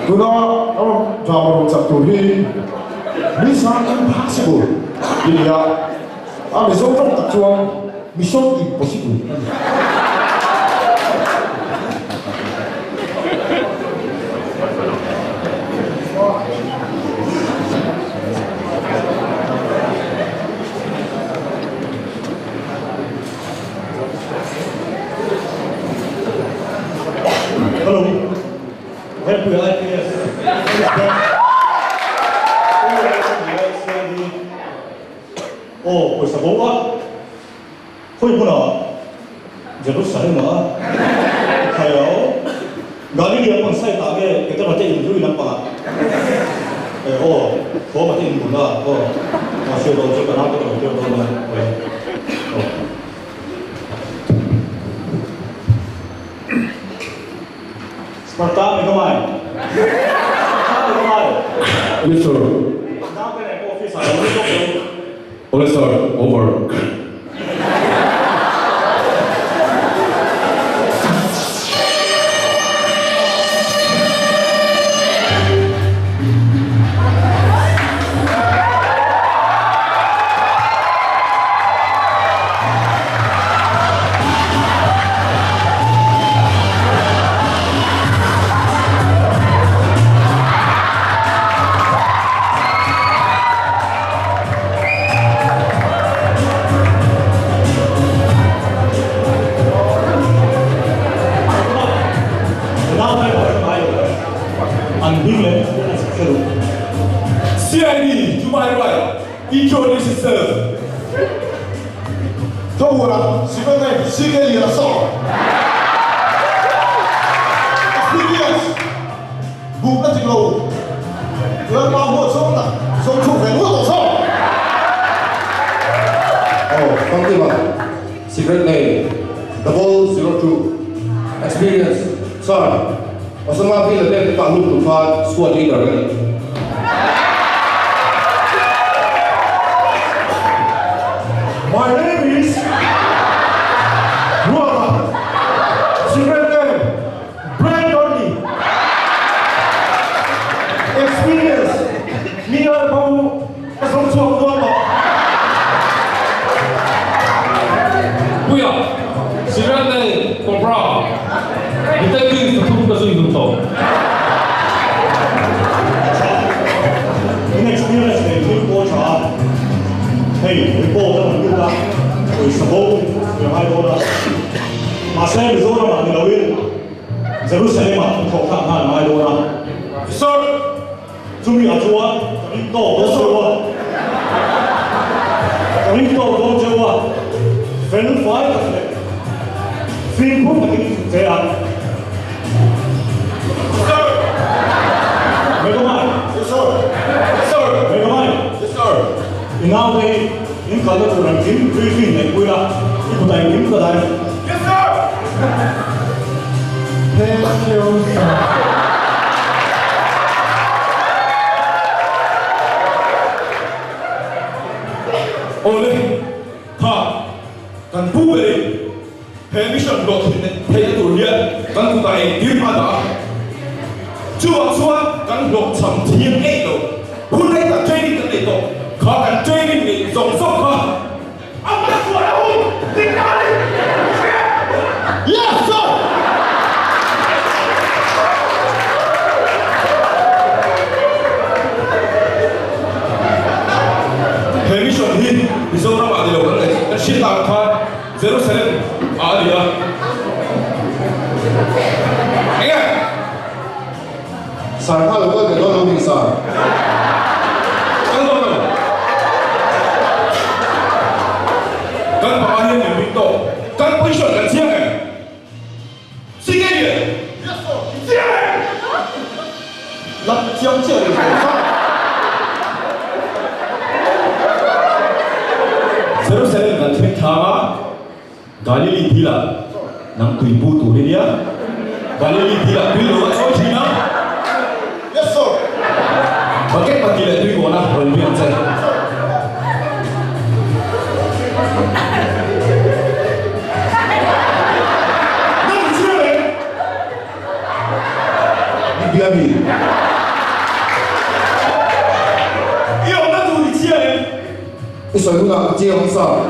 Tuna ka rawn drama rawn chak tur hi Mission Impossible ti ni a, a Mizo tawng tak chuan Mission Impossible a ni. Hello, Hempui IPS CID aw pawisa bo a khawi hmunah Jerusalem ah i khai lo Galilee pawn site ah nge Petera te in hlui lampangah e aw Thoma te in bul a aw hriat dawn chu ka nau te ka lo tir dawn a aw. Sparta Megamai. Sparta Megamai. Yes sir. Naute leh office ah lo lut lawk lo. Awle sir, over. CID, to my right, introduce yourself. Tho ura, Secret name, CK Liana Sir. Experience, Buk a tik lo, Lalpa huat zawng tak zawng thu ve ngawt tawh sir. Aw, Famkima, Secret name, 002, Experience, Sir, Osama bin Laden kah hlum tur khan squad leader ka ni. My name is Ruata, secret name Brandon Lee. Experience, Mi ar bo ka zawng chhuak nual tawh. Puia, Secret name Cobra, Detective pathum ka zui hlum tawh. In experience nei thil pawh tha a, hei report a rawn lut a, pawisa bo ve ngai dawn a, mahse Mizoram ah ni loin Jerusalem ah thawk thlak nghal a ngai dawn a. Sir! Chumi ah chuan ka ring tawk dawn cheu a, ka ring tawk dawn cheu a, fel fai tak leh fimkhur takin che a. Sir! Megamai! Yes sir! Sir! Megamai! Yes sir! I naute hi in kalna tur engkim briefing neihpui la, i kutah engkim ka dah e. Yes sir! Thank you sir. Awle, kha kan pu berin he mission hlawhtlin theihna tur hian kan kutah engtir a dah a, chuvang chuan kan hlawhchham thiam ngei lo. Hun rei tak training kan nei tawh, kha kan training neih zawng zawng kha A hma chuan a hun dik tak a ni. Yes sir! He mission hi Mizoram ah ni lo kan ngaih kan hriat tak khan Jerusalem ah a ni a. Enge? Sar kha lo kal ve dawn lo ni sar. Kal dawn lo. Kan panga hian min ring tawh. Kan position kan chiang em? CK lian. Yes sir. Chiang em? Lak chiang chiah rih lo sar. Jerusalem kan thleng thlang a. Galili thilah nang tuipu tur i nia. Galili thilah tui lo a chawi thin a. Yes sir. Bucket pahnih leh tui kawn a rawn biak che. Nang chiang em? Ni bia mi. I sawi hunah ka chiang ang sa.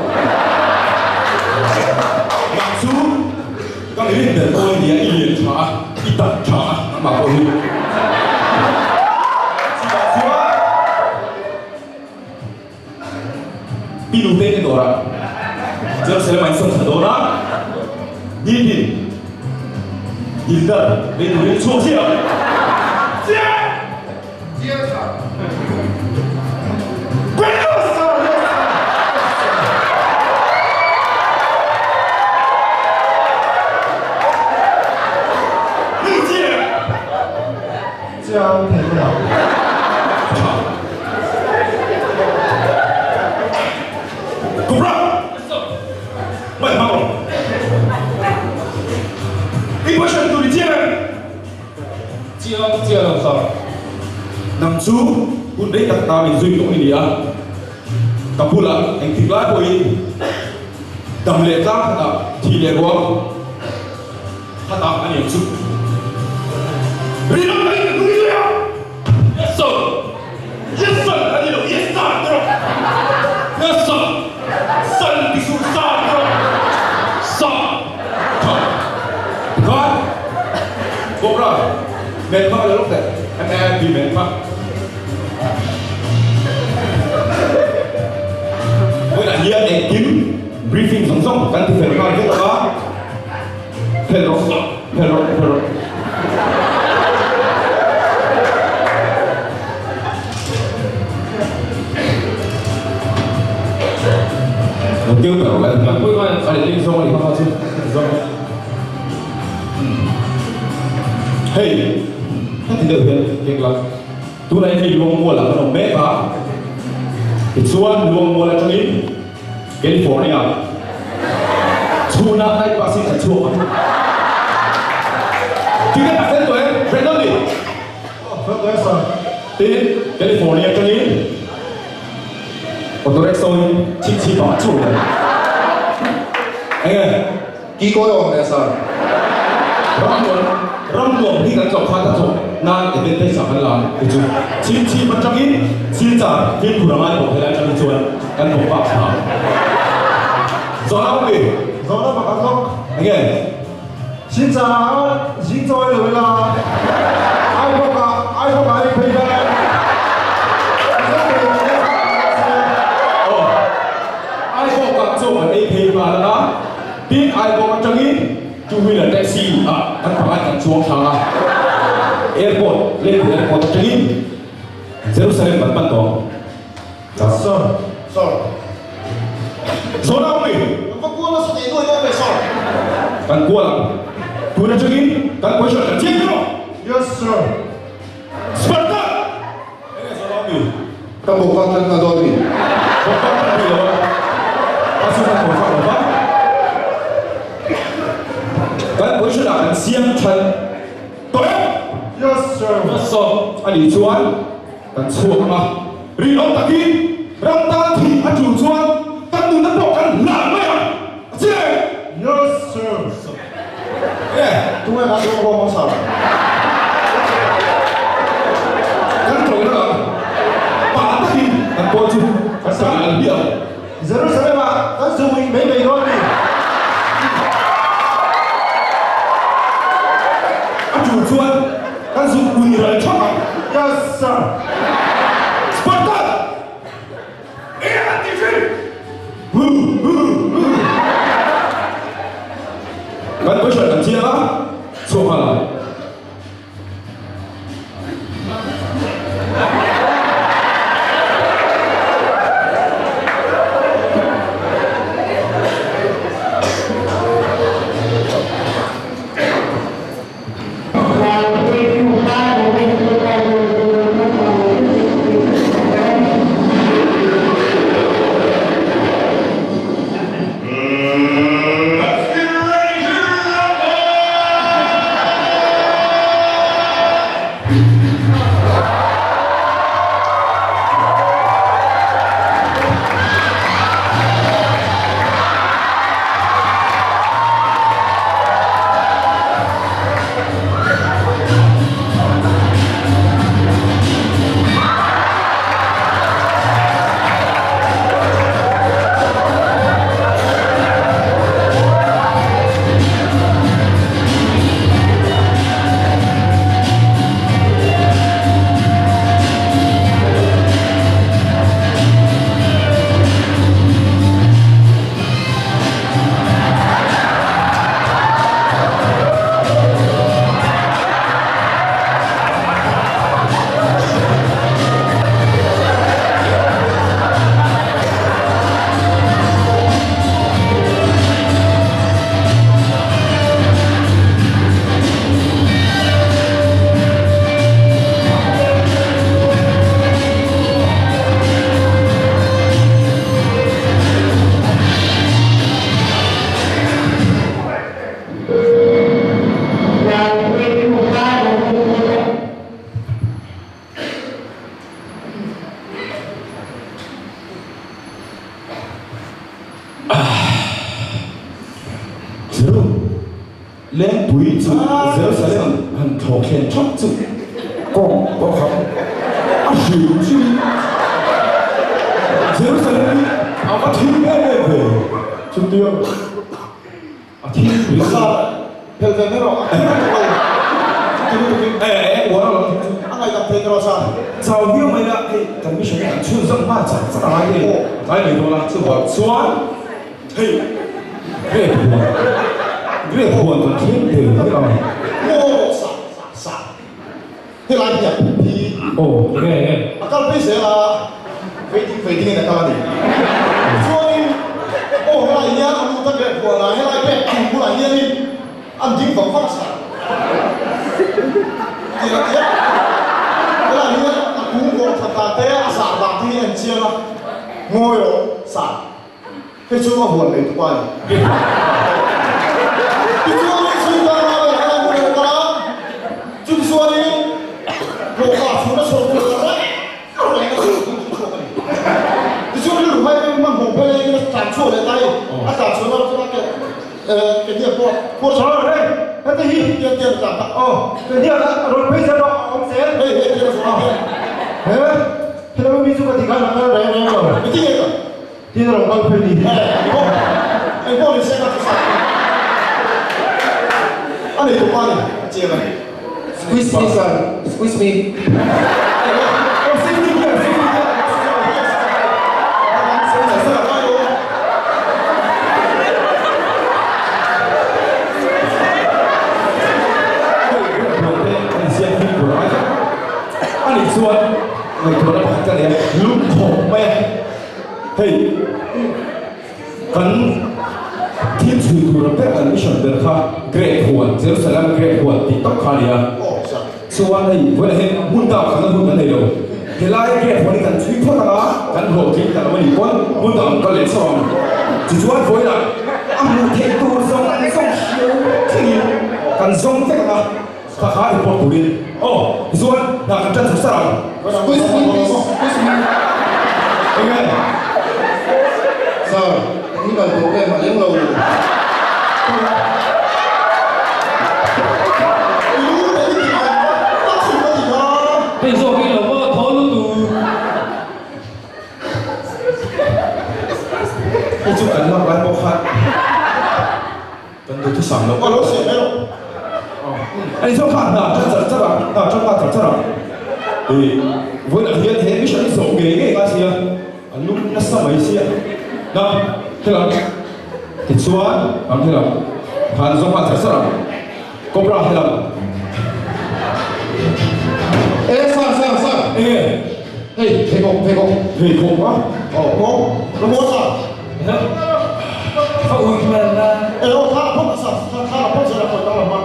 Nang chu ka mi rin ber pawh i nia, i lian tha a, i tak tha a, nangmah pawh hi. Chutah chuan Pi Nute te dawrah Jerusalem ah in sawm thla dawn a, nitin dildar lei turin chhuak chiah ang. Chiah! Chiang chiang lo sir. Nang chu hun rei tak ta min zui tawh i ni a, ka bulah engtik lai pawhin dam leh tlang khatah thi leh ruang khatah a ni ang chu. Rinawm takin ka hnung i zui a! Yes sir! Yes sir! A ni lo, yes sir ti rawh! Yes sir! Sir ti suh sir ti rawh! Sir! Tha! Tikhan Cobra men hmang a la lawk teh MAMP men hmang. Vawiinah hian engkim briefing zawng zawng kan ti fel nghal vek a, fel rawh fel rawh fel rawh. Lo keu ta rawh a leh zawng a ni kha kha chu zawng. Hei heti deuh hian keng la. Tunah hian hei Luangmual ah kan awm mek a, tichuan Luangmual atangin California chhunah night bus in kan chhuak ang. Ticket a fel tawh em? Brandon ni? Aw fel tawh e sir. Tin, California atangin auto rickshaw in chhingchhip ah a chhuak ang. Enge? Ki kawi awm ve sir. Ramnuam Ramnuam hi kan tlawh khan a tlawh nan advantage ah kan la ang ti chu Chhingchhip atangin Silchar fimkhur a ngai tawh helai atang hi chuan kan bawk bak thla Zawhna awm mi? Zawhna pakhat lawk. Enge? Silchar ah zing chawi lo ila Aibawk ah Aibawk ah ei phei dawn. Aw Aibawk ah chaw kan ei phei nghal a. Tin, Aizawl atangin two wheeler taxi ah kan pangai kan chuang thlang a, airport, Lengpui airport atangin Jerusalem kan pan tawh ang. Sir, sir. Zawhna awm mi? Kan va kual nasa teh nuai dawn ve sir. Kan kual ang. Tun atangin kan position kan chiang tawh. Yes sir. Spartan! Enge zawhna awm mi? Ka bawkbak tan nghal dawn a ni. Bawkbak tan thei lo a, a chu kan bawkbak lo va. Kan position ah kan siam that tawh em? Yes sir. Yes sir. A nih chuan kan chhuak ang a, rinawm takin ram tan thih a tul chuan kan nunna pawh kan hlan mai ang. A chiang em? Yes sir. Enge? Tunge kan duh bawk ang sir? Kan tawih na ang pah takin kan pawl chu kan tawih al hmiah ang. Jerusalem ah kan zuih mai mai dawn a ni. A tul chuan kan zuh ui ral thak ang. Yes sir. Spartan! Enge an tih thin? Hu hu hu. Kan question kan chiang a, chhuak nghal ang. Jeru Lengpui chu Jerusalem han thlawk thlen thap chu kawng pawh kha a hrim hrimin Jerusalem hi a va thim em em ve. Chutia a thim pui chu. Phel ve mai rawh, a thim lutuk lo, chuti lutukin e e uar lo thim chu. A ngaihdam thei ta rawh sa. Chau viau mai la, hei kan mission hi an chhunzawm nghal chak chak a ngai hei, tlai mai dawn a, chuvang chuan. Hei, grape huan, grape huan kan thleng tel mai ang. Maw sa sa helai hi a phi. Aw, nge nge. A kal phei zel a, vei ding vei dingin a kal a ni. Chuanin, aw helai hian a lut a grape huanah helai grape tum bulah hianin an ding vang vang sa. Tia a tia. Helai hian a kung vawng that dan te, a zar dan te hi a enchiang a, ngawi rawh sa. Hei chu a huan nei tupa a ni. Tichuanin chhungkar ah ber a hmun a kal a, chutichuanin hlawhfa chhun a chhuak tur a reng reng a chhuak tur chu chhuak a ni. Tichuan rilru hai peng hmanhmawh phel engin a tlan chhuak leh ta hei, a tlan chhuah na chuan ke ke hniak pawh phuar chhuak Aw reng, heti hi tiang tiang a tlan ta. Aw, ke hniak a rawn phei zel rawh a awm zel. Hei hei tiang a chhuak a. He, helama mi chu ka ti khan a kal reng reng lo. Engtin nge ka? Tin rawn kal phei ni hi. Eng pawh ni se ka thusa a nei tawh pa ni a chiang a ni. Squeeze me sir, squeeze me. Ani chuan ngaihtuahna pakhat ka nei a, lungkhawp mai a. Hei, kan thil chhui tur ber kan mission ber kha Grape huan, Jerusalem Grape huan tih tak kha a ni a. Chuan hei vawiinah hian hmun dang khalna hun kan nei lo. Helai Grape huan hi kan chhui phawt ang a, kan hlawhtling ta lo a nih pawn hmun dang an kal leh chauh ang. Tichuan vawiinah a hmuh theih tur zawng zawng hriau thlengin kan zawng vek ang a, kha kha report turin. Aw, tichuan hna kan tan chho sar ang. Squeeze me please, squeeze me. Enge? Sir, technical problem a leng lo. Hei zawk hi lo maw thaw lutuk. Hei chu kan lak lai pawh khan. Kan duhthusam loh. Aw lo sawi mai rawh. Ani chuan kha hna tan char char a, hna tan nghal char char a. Ih, vawiinah hian he mission hi zawh ngei ngei ka sia, a lum nasa mai sia. Na, helam, tichuan ang helam, han zawng nghal char char ang. Cobra helam. E, sir, sir, sir. Enge? Hei, pheikhawk, pheikhawk. Pheikhawk a? Aw, maw, maw sir. Ka ui hmel na. E aw thla la phawt sa thla la phawt zel a pawi tak lam a.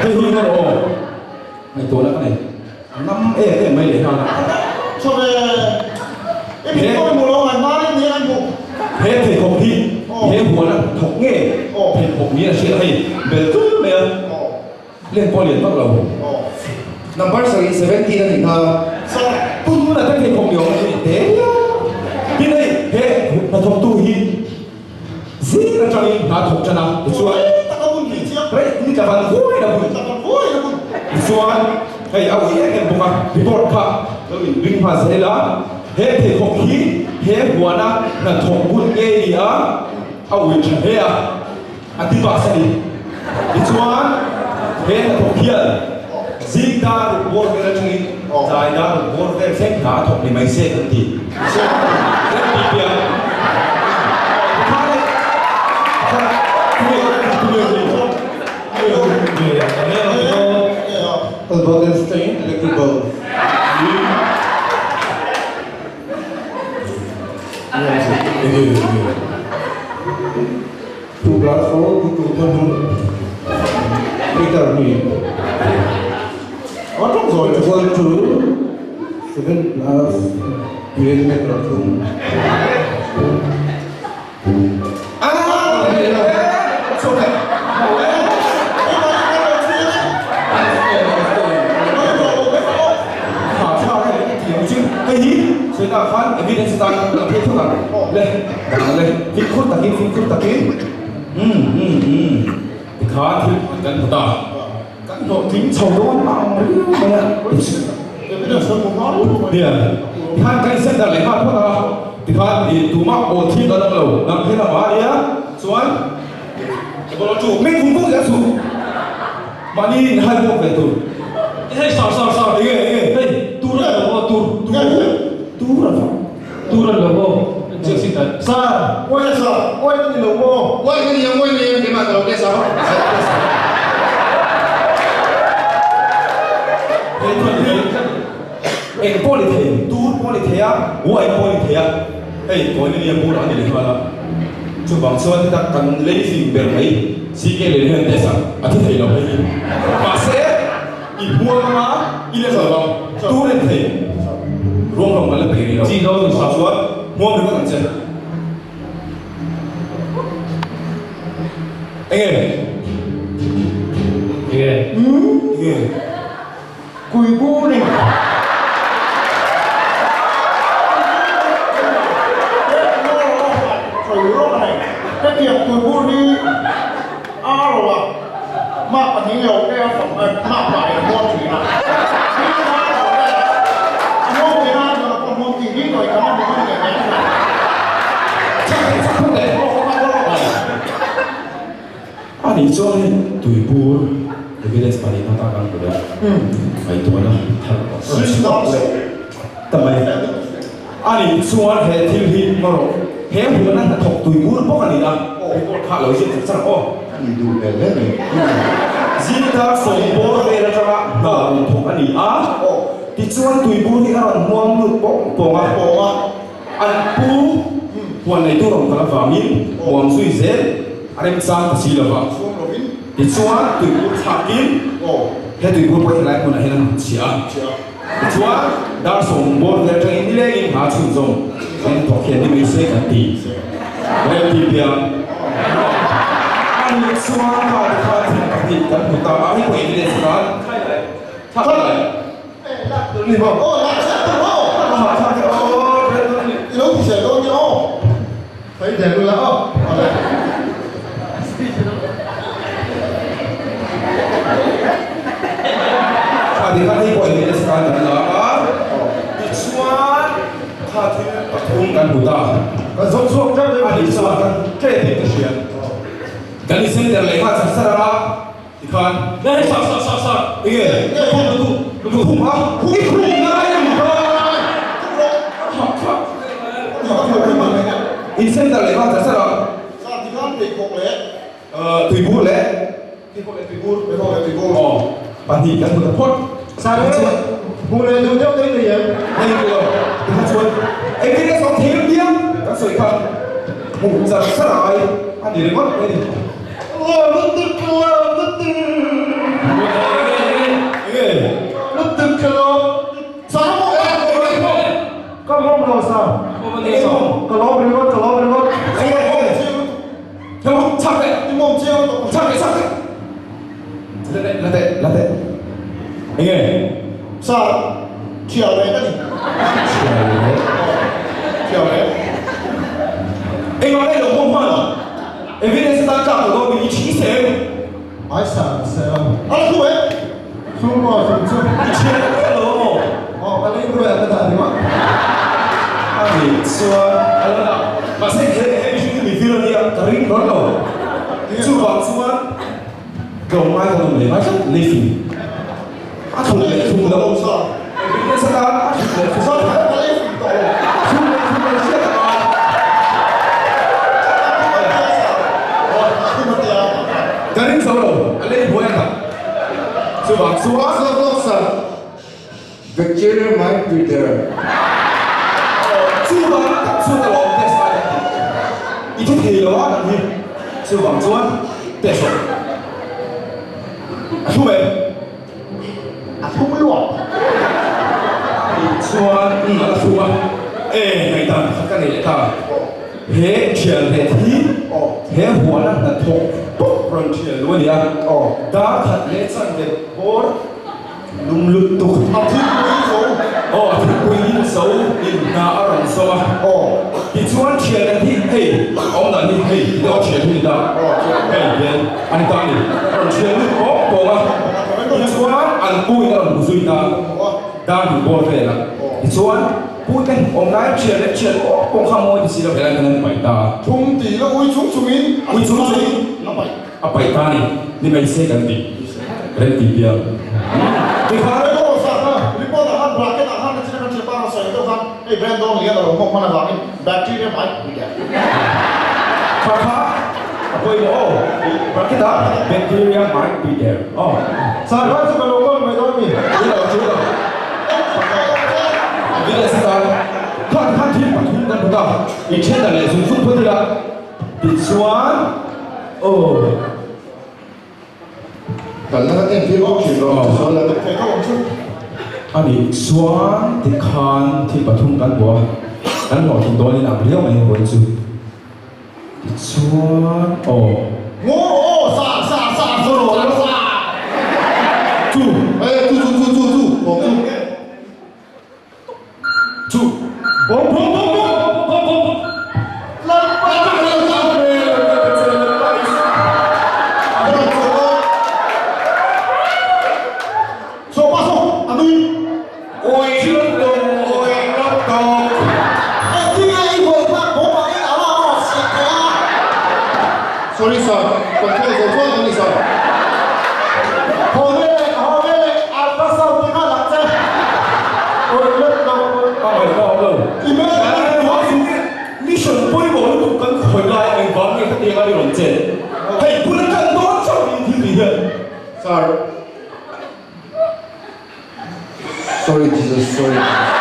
Hei hi ngawr aw ngaihtuahna ka nei a ngam em em mai leh nghal a. Tha ve i mit pawh i hmuh lo ngai hma in ni an hmuh. He pheikhawk hi he huan a thawk nge pheikhawk niin a hriat a hei bel tul mai a. Len pawh lian vak lo. Number sarih 17 a nih kha. Sir, tun hunah te pheikhawk ni awm a ni te. Tin hei he hnathawktu hi zing atangin hna thawk tan a, tichuan Tak a bun hi chiang. Rei ni tla van huai na bun. Tla van huai na bun. Tichuan hei a ui em em bawk a, report kha lo in ring hma zel a, he pheikhawk hi he huana hnathawk bun ngei ni a, a ui tha hle a. A ti bak a ni. Tichuan, he hnathawk hian zing dar ruk bawr vel atangin tlai dar ruk bawr vel thleng hna a thawk ni mai se kan ti. Kan ti piah. Albert Einstein electric bulb. Two plus four two two thun meter ni. A tawng zawi le. Equal to seven plus 12 meter thum. Le, dang le, fimkhur takin, fimkhur takin. Umm, umm, umm. Tikhan thil pakhat kan hmu ta. Kan hlawhtling chho dawn a ang riau mai a. Nia, tikhan kan insender leh nghal phawt a. Tikhan i tumah aw thil kan awm lo, nang hian a va nia. Chuan, Min vung vung zel suh. Mahni in hai bawk ve tur. Hei sar sar sar. Enge enge. Hei tur an lo aw tur tur tur an lo. Tur an lo aw. Chiang sin dan. Sar uai a sar uai ka ni lo maw. Uai ka ni ang uai ni ang keimah ka lo test ang. He thil hi eng pawh ni thei tur pawh ni thei a uai pawh ni thei a hei kawi ni a bur a ni leh nghal a. Chuvang chuan heta kan lei fing ber mai CK leh hian test a a thi thei lo hei hi. Mahse i huam anga i la zawh ang tur en thei ruang hlawm kan la peih rih lo. Chuvang chuan huam ringawt ang che. Enge? Enge? Enge? Kuibur in Hetiang kuibur hi a ro a, mah pahnih lo te a fam a, mah pah in a hmuam thin a. Thil kha a ro vel a, a hmuam thin a, nula pawh hmuam tih hi tawi tam a hmu hman leh mai thin. A nih chuan hei tuibur evidence pahnihna atan kan hmu leh ngaihtuahna thar chhuak leh ta mai. A nih chuan he thil hi ngarawh he huana hnathawk tuibur bawk a ni a, report kha a lo ziak chak chak aw. A nih duh hmel hle mai. Zingdar sawmbawr vel atanga hna rawn thawk a ni a, tichuan tuibur hi a rawn hmuam lut pawng pawng a. An pu huan neitu rawn kal avangin huam zui zel a remchang ta si lova. Tichuan tuibur thlakin he tuibur pawh helai hmunah hian an han chhia a. Tichuan dar sawmbawr vel atangin nilengin hna chhunzawm an thawk hian ni mai se kan ti. Rel ti piang. Ani chuan kha tikhan thil pahnih kan hmu ta a, hei pawh evidence atan thlak lai. Tikhan. Hei sar sar sar sar. Enge? Lukhum lukhum. Lukhum a? I khum ngai a ni kha. In center leh nghal char char a. Sar tikhan pheikhawk leh. Tuibur leh. Pheikhawk leh tuibur. Pheikhawk leh tuibur. Aw. Pahnih kan hmu ta phawt. Sar e. Hmuh leh duh deuh daih nei em? Nei duh lo. Tikhan chuan engtin nge sawm thei piang kan sawi kha hmuh char char a ngai a ni ringawt mai a ni. Evidence atan tlak lo dawn i thi sem. Ai sa se lo. A la thu e. Thu maw thu chu. I thian a lo maw? Aw ka lei buai a ka dah ni maw? A nih chuan a la dah. Mahse he he mihring hi mi vil a nia ka ring hlawl lo. Chuvang chuan tlawmngai kan awm leh ngai tlat leifin. A thuk leh thuk lo. Evidence atan a thuk leh thuk lo. Thuk leh thuk lo hriat a ngai. Ka ring zo lo, a lei buai a tak. Chuvang chuan. Lawk lawk sir, bacteria might be there. Chuvang tak chuan a lawm test lai kan tih. I thi thei lo a kan hi. Chuvang chuan test rawh. A thu em? A thum luah. Tih chuan umm a la thum a, e ngaihdan pakhat ka nei leh ta. He thian leh thi he huana hnathawk pawp rawn thian lu a ni a, dar khat leh chanve bawr lum lut tuk. A thilpui zo. Aw a thilpui in zo in hna a rawn zawm a. Tichuan thian leh. dan hi hei ti deuh a thian hi ni ta, hei hian a ni ta a ni. A rawn thian lut pawng pawng a, tichuan an pu in a rawn hmu zui ta, dar hnih bawr vel a. Tichuan pu te awm lai thian leh thian pawng pawng kha mawi ti si lo helai hian an paih ta a. Thum tih la ui chung chungin Ui chung chungin a paih. A paih ta a ni, ni mai se kan ti rem ti piang. Tikhan Report ah khan report ah khan bracket ah khan nachina kan thiam bak a sawi deuh khan hei brand dawng lian a lo hmawk hman avangin bacteria mai pui der. Kha kha a pawimawh aw, bracket ah bacteria mai pui der aw. Sir khan chu ka lo call mai dawn mi? Ni lo chu lo. Ni leh si tan khan khan thil pathum kan hmu ta, i then dan leh zung zung phawt ila. Tichuan aw. Kan la en tir bawk thin rawh chu sawi la. A nih chuan tikhan thil pathum kan hmu a, kan hlawhtling dawnin ang riau mai vawiin chu. Tichuan aw. Ngaw aw sa sa sa sa sa sa. Chu. Eh chu chu chu chu chu awm chu. Chu. Bawm bawm bawm bawm bawm bawm bawm. Lalpa Saw pa saw a nui. Ui lutuk ui lutuk. Engtinge i vawi thlak bawm ah in alarm a rawn siam thei a. Sorry sir, control zo chuan kan ni sir. Haw ve leh haw ve leh ultrasound te kha lang che. Ui lutuk ui. A ngaih ka awm lo. I hmel a ni. Mission pawimawh lutuk kan khawih lai engvang nge khatiang a i rawn chet? Hei bul aṭan dawn chauh niin thil tih hian. Sir. Sorry Jesus, sorry Jesus.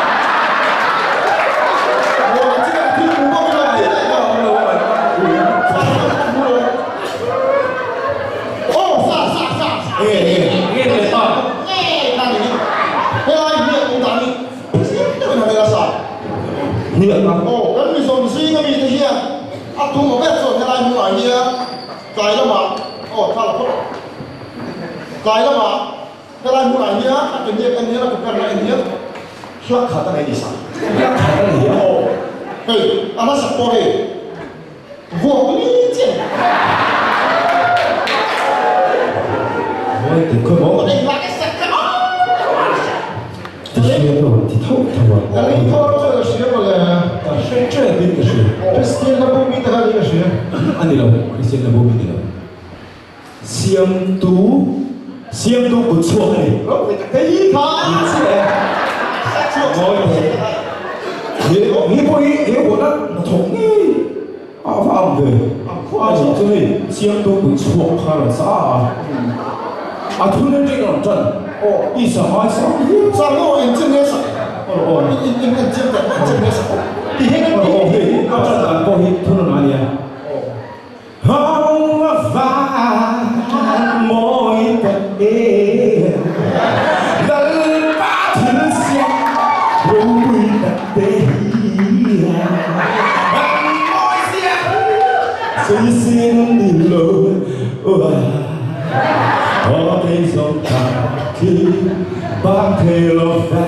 Aw, kan Mizo zinga mite hian a tum a ber chuan helai hmunah hian tlai lamah aw thla la phawt a, tlai lamah helai hmunah hian a ke hniak en hian a ke perna en hian hla khat a nei ni sa. Hla khat a nei a? Aw, hei a hla sak pawh hei vuak li chiah a ni. Mawi teh khaw maw? Eng hla nge sak kha aw. Ti hria ka rawn ti thauh thauh a. Ka ring thaw rawh chuan ka hria mawle. Ka hre tep in ka hria. Christian la bumi te kha niin ka hria. A ni lo, Christian la bumi ni lo. Siamtu, Siamtu kut chhuak a ni. Ropui tak te hi kha. Ni chiah e. Ngawi teh. He he pawh hi he huana hnathawk ngei a va ang ve. A nih chu hei Siamtu kut chhuak kha a rawn sa a. A thu nen ṭeng a rawn ṭan. Aw. I sa ngai sa hian. Sa maw eng chin nge sak? Aw aw. In in in en chiang teh eng chin nge sak? Ti hian aw aw hei a ṭan dan pawh hi thu rawn a nia. Hawng a van mawi tak e Lalpa thil siam ropui tak te hian an mawi zia sawi sen an ni lo. Aw kei zawng ta khi bak thei lo ve.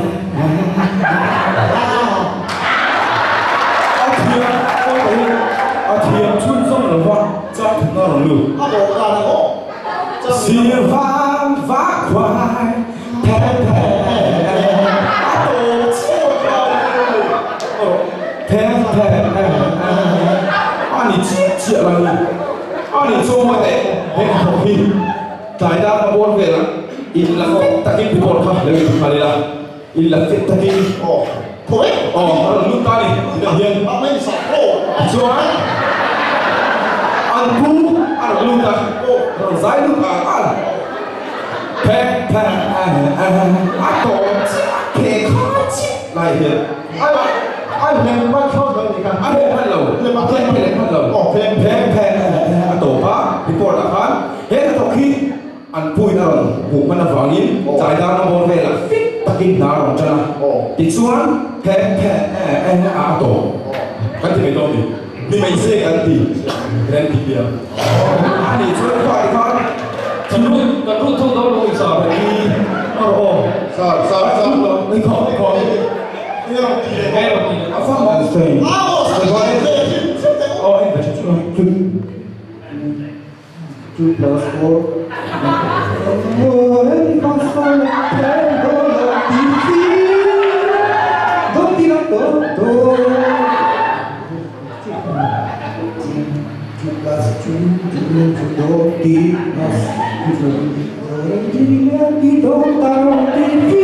A thiam aw kei a thiam chhun zawng lo va chang thutna rawn lut. A bawk dan ang aw. Sir vang vak huai phe phe a tawp chhuak lo phe phe a ni chiah chiah lo ni a ni chu maw teh he hnathawk hi tlai dar ka bawr vel a in la fet takin report kha lo in nghal ila in la fet takin aw thaw e aw a rawn lut ta ni tunah hian chuan an pu a rawn lut a rawn zai lut ang ang phe phe a tawp chiah phe kha chiah lai hian A hlem hman thlawt lo a nih kha. A hlem hman lo. A phe phe leh hman lo. Phe phe a tawp a report ah khan he hnathawk hi an puin a rawn hmuh hman avangin tlai dar a bawr velah fit takin hna a rawn tan a. Tichuan phe phe a tawp kan ti mai dawn ni. Ni mai se kan ti rem ti bia. A nih chuan khua te khan Kan rut kan rut thung dawn lo i sa hi a rawh aw. Sir sir sir. Ni khawp ni khawp. Two plus four. Two plus two, two, two, do, ti, plus, two, two, ti, do, ta, ti, ti.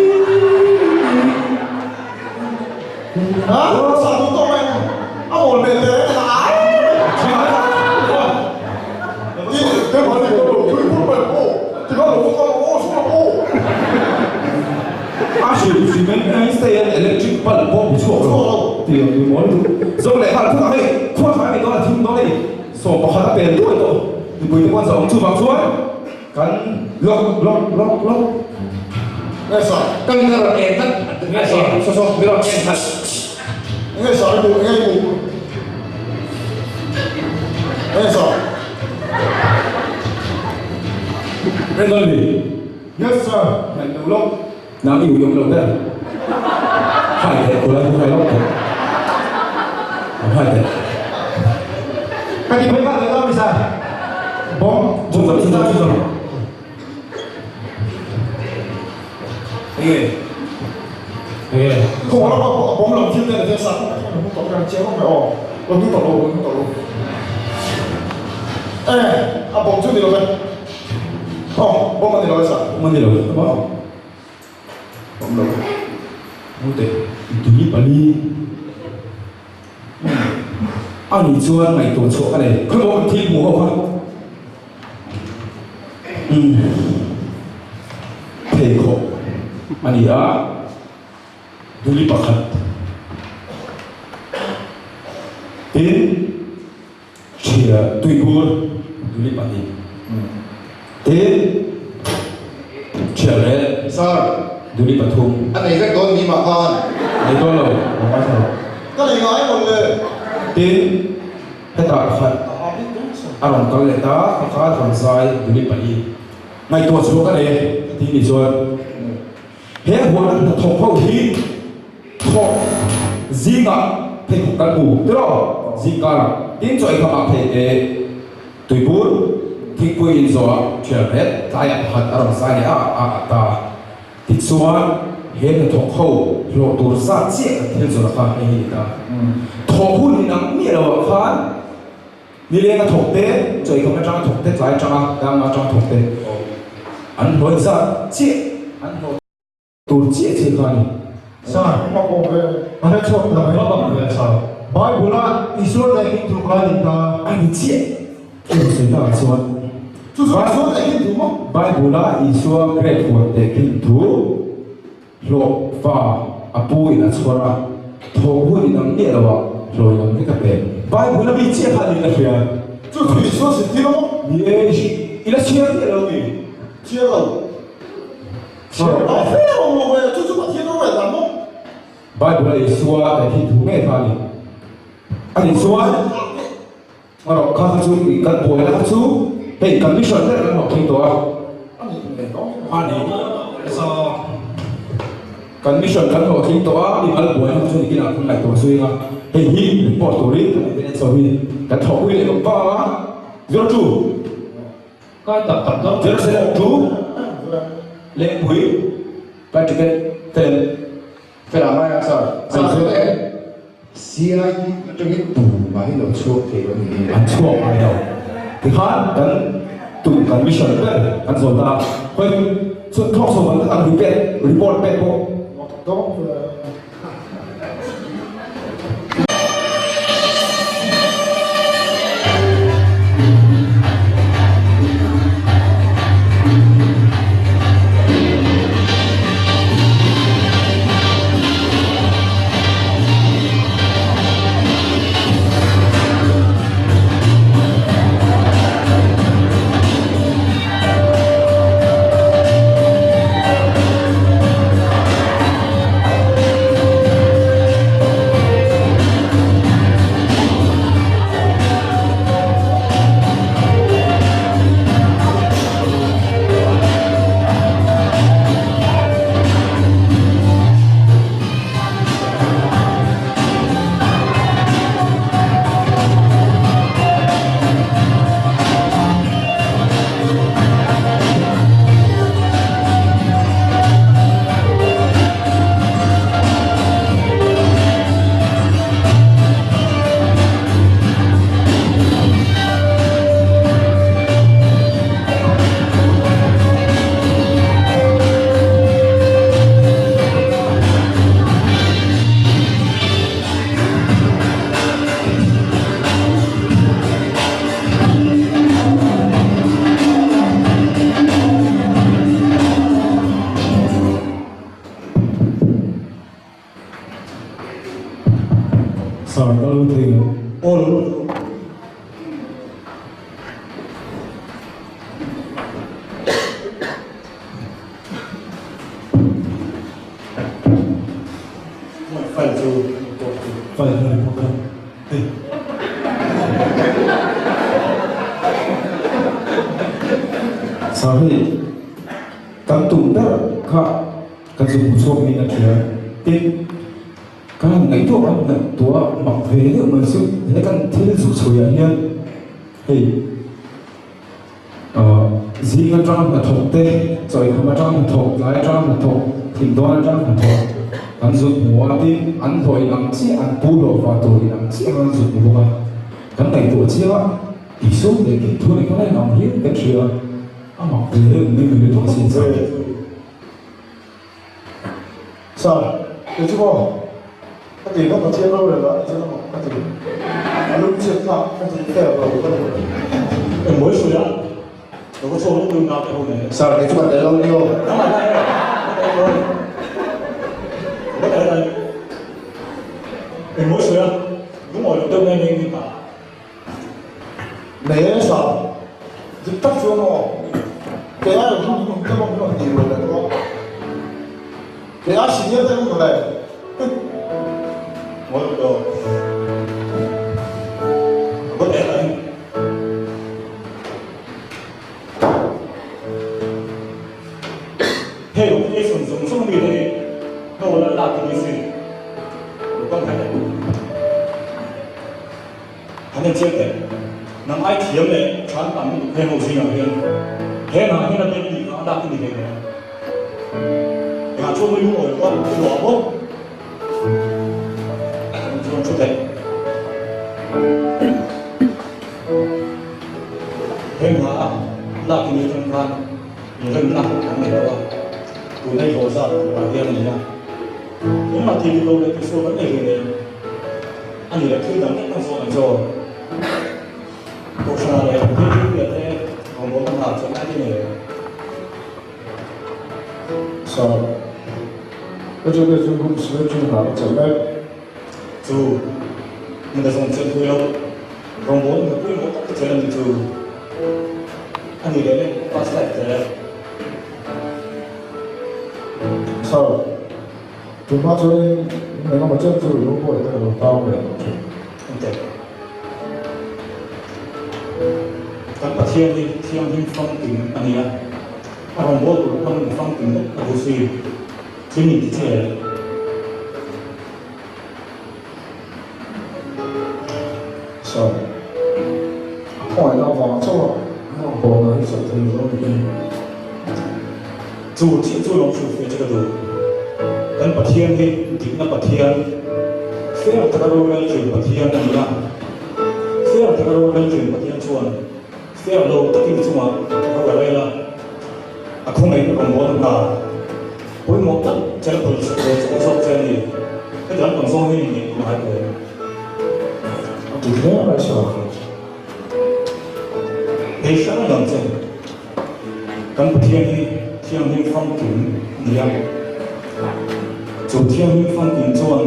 Ha? Sa tu to mai a mol me te ai. A hrilh cement hi stay an electric bulb pawh chhuak lo tih ang ni mawi chu zawng leh nghal phut ang hei khuat a ni dawn a thim dawn a ni 11 a pel duai tawh mipui te pawh an zawh ang chuvang chuan kan lock lock lock lock Nge sa Ka min a rawn en tlat Nge sa Saw saw min rawn en tlat Nge sa i buh nge i buh Nge sa Brandon Lee Yes sir Ngaih lo lawk Nang i uiawm lo ber. Hai teh kulai chu hai lawk teh. An hai teh. Ka ti phei nghal leh la Misa. Bawm. Chhun zawm chhun zawm chhun zawm. Enge? Enge? Khaw lama bawm lam thil te na sa ka hmu tawh ka chiang mai aw. Lo hmu tawh lo, lo hmu tawh lo. E, a bawm chu ni lo ve. Aw, bawm a ni lo e sa. Bawm a ni lo. Awm lo. Mute, tui pali. A nih chuan ngaihtuah chhuah ka nei. Khawi maw thil hmuh ho kha. Umm. Pheikhawk a ni a. Duli pakhat. Tin. Ṭhia tuibur duli pahnih tin ṭhia leh Sir. Duli pathum. A nei vek dawn ni mah khan. Nei dawn lo, lo ngaithla rawh. Ka nei ngai mawn le. Tin hetah pakhat a rawn kal leh ta, pakhat rawn zai duli pali ngaihtuah chhuah ka nei e ka ti ni chuan he huan a hnathawk ho hi Thawk zingah pheikhawk kan hmu tiraw? Zing karah tin chaw eikham ah phei e tuibur thingpui in zawhah thial ret tlaiah pakhat a rawn zai leh a a a ta. Tichuan he hnathawk ho hlawh tur zat chiah kan thil zawrh kha hei hi ni ta. Thawh hun inang miah lo ah khan nileng a thawk te, chaw eikham atanga thawk te, tlai atanga dang atanga thawk te an hlawh zat chiah an hlawh Tur chiah chiah kha a ni. Sir, a bawk ve. A hre chhuak ta mai. A bawk ve sir. Bible a Isua daih in thu kha a ni ta. A ni chiah. Chu sawi takah chuan. Chu chu Isua daih in thu maw? Bible a Isua grape huan teh khin thu hlawh fa a pu in a chhuar a, thawh hun in ang miah lo ah hlawi lam vek a pe. Bible a mi chiah kha a ni ka hria. Chu chu Isua zirtir a maw? Ni e, i la chhiar miah lo mi? Chhiar lo. Bible a Isua leh thil thu ngei kha a ni. A nih chuan erawh kha kha chu kan buaina kha chu hei kan mission ber kan hlawh thei tawh a. A ni. Kan mission kan hlawh thei tawh a, mi mal buaina kha chu nikinah kan ngaihtuah zui ang a. Hei hi report turin kan evidence ho hi kan thawhpui leh vang vang a. 02. Kai tak tak dawn. Jerusalem chu lengpui flight ticket fel Fel ah ngai ang sir. Sir chu e CID atangin tu mah hi lo chhuak thei lo ni hi. An chhuak ngai lo. Tikhan kan tum kan mission ber kan zawn ta a. Hawi chhun thawk chho kan kan report report pek pawh. Sir, ka lo thei ang. Aw lo lut rawh. File chu report chu. File ka report a. Hei. Sir hei kan tum ber kha kan zu hmu chhuak niin a hria. Tin, kan han ngaihtuah kan ngaihtuah mak ve deuh mai chu he kan thil zuk chhuiah hian hei Zing atanga hnathawk te, chawikham atanga hnathawk, tlai atanga hnathawk, thim dawn atanga hnathawk an zut hmu a, tin an hlawh in ang chiah, an pu hlawh fah tur in ang chiah an zut hmu bawk a. Kan ngaihtuah chiang a, Isua leh Kei thu nei kha la in ang hian kan hria a, a mak ve deuh mai mai lutuk asin sir. Sir, kei chu maw? Ka ti ka Pathian rorel ah chuan a mak ka ti. A lung chhiat thlak ka ti fair lo ka ti. Eng mawi sawi a? Lo ka chhuak lawk nau te ho nen. Sir, kei chu ka tel lo ni aw. Nangmah hian e, ka tel lo. Ka tel lo. Eng mawi sawi a? Lungawi lo deuh nge nge nge ta. Nei e sir, dik tak chuan aw. Kei ai rawn hmang hmang te pawh hi rawn ti rual leh tawh a. Kei ai senior te an le. Ngawi tawh. A va tel ang. Hei location zawng zawng mi te hi hnawl a lak hi ni si. Lo kal khat e. Han en chiang teh, nang ai thiam leh than tam lutuk heng ho zingah hian he hna hian a biak tih kha a lak i ni hlei nen. Engah chuan mawi lungawi lo a, i luah bawk. An chuan thu teh. Heng hna a lak i ni atang khan inremna an nei tawh a, tuna i hlawh zat turah hian a ni a. Engmah thil dik lo leh tihsual kan nei hlei nen. A ni leh thil dang tak tak zawk ang chu. Kohhranah leh thil thilpia te rawngbawlna hmunah chuan a ti ngei ang. Sir, ka chu te chu room square chu hna ka chelh mek. Chu, min la zawng chelh pui lo. Rawngbawlna hna pawimawh tak ka chelh a ni chu. A ni leh le, past life te. Sir. Tunhma chuanin engemaw chen chu ilo buai te ka lo tau ve tawh thin. Engte? Kan Pathian hi thianghlim famkim a ni a, a rawngbâwl tur pawn mi famkim vek a duh si. Thil min ti che. Sir, a khawngaihna avang chauh a rawngbâwlna hi chawlh thei lo ni. Chu chiah chu lawm hrilh feh che ka duh. Kan Pathian hi dikna Pathian, fair taka rorel thin Pathian a ni a. Fair taka rorel thin Pathian chuan fair lo takin chungah ro a rel a, a khawngaih rawngbâwl hna pawimawh tak chelh phal sak ve chak zawk che a ni. Heti lam pang zawng hi ni ngei ngai hle. A ti hle mai sir. Hei hrang dang che. Kan Pathian hi Thianghlim famkim a ni a. Chu Thianghlim famkim chuan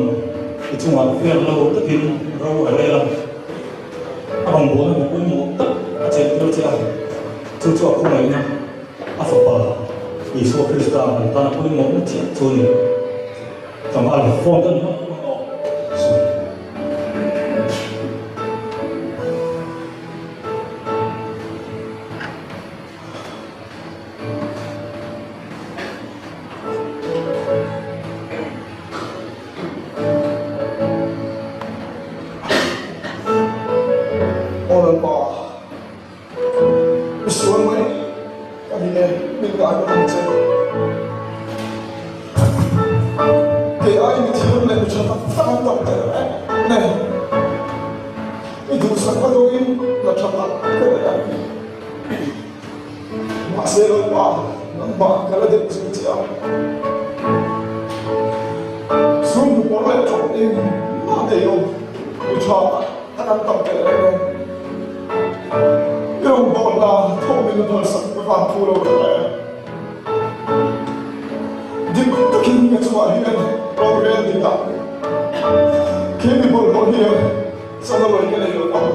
i chungah fer lo takin ro a rel a, a rawngbawlna hna pawimawh tak a chelhtir che a, chu chu a khawngaihna a Fapa Isua Krista kan tana pawimawhna chiah chu a ni. Tlangval phone ka ni hauh lo ang aw. Aw Lalpa, i sual mai ka ni e, min ngai ka ang che. Kei ai mi thiam leh mi tha tak tak an tam tel reng nen. I duhsak a dawin la tha tak ka nei a. Mahse Lalpa, nangmah ka la deuh zui che a. Sum hmu leh tawp in mah nei lo, mi tha tak tak an tam tel reng e. I rawngbâwl hna thawmin a phalsak ka van phu lo tak e. Dik takin ka chungah hian rorel dik a. Kei mi bawlhhlawh hian chana lawi ka nei lo ang.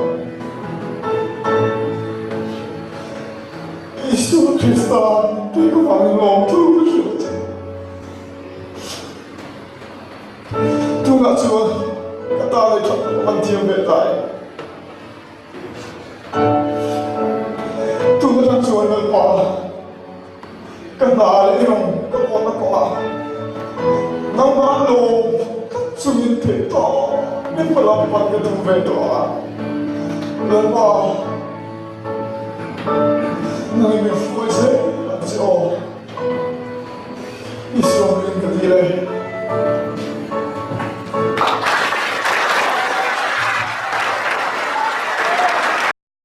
Isua Krista kei ka vangin lawmthu ka hrilh a che. Tunah chuan ka ta leh that ka man thiam ve ta e. Tun atang chuan Lalpa ka hna leh rawng ka pawhna kawngah nangmah lawm tlat chungin theih tawp min hmalam pan ka tum ve tawh a. Lalpa nangin min hruai zel ang che aw. I sawmin ka dil e.